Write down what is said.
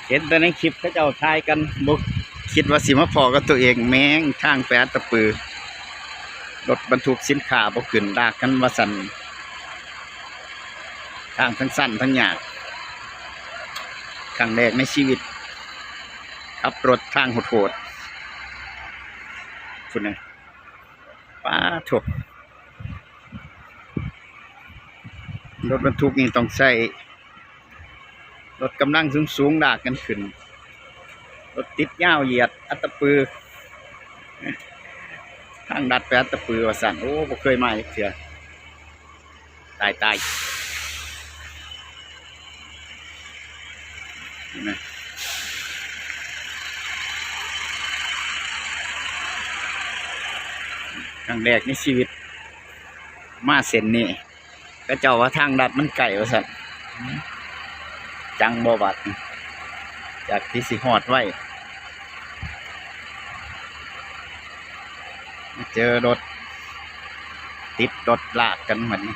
ເຫັນແຕ່ໃນຄລິບເຂົາເຈົ້າຖ່າຍກັນ ບໍ່ຄິດວ່າຊິມາພໍ້ກັບຕົວເອງ. ແມ່ງ ທາງໄປອັດຕະປື ລົດບັນທຸກສິນຄ້າບໍ່ຂຶ້ນລາກກັນວ່າຊັ້ນ, ທາງທັງຊັນທັງຍາກ. ຄັ້ງແລກໃນຊີວິດ ຂັບລົດທາງໂຫດໆ ພຸ້ນນະ. ປາໂທ້ ລົດບັນທຸກນີ້ຕ້ອງໃຊ້ລົດກຳລັງສູງໆ ລາກກັນຂຶ້ນ, ລົດຕິດຍາວຢຽດອັດຕະປື, ທາງລັດໄປອັດຕະປືວ່າຊັ້ນ. ໂອ້ ບໍ່ເຄີຍມາຈັກເທື່ອ. ຕາຍ ຕາຍ ເຫັນໄໝ? ຄັ້ງແລກໃນຊີວິດມາເສັ້ນນີ້, ເຂົາເຈົ້າວ່າທາງລັດມັນໃກ້ວ່າຊັ້ນ. ຈັງບໍ່ບາດນີ້ ຈັກທີ່ຊິຮອດໄວ. ເຈີລົດຕິດລົດລາກກັນບັດນີ້.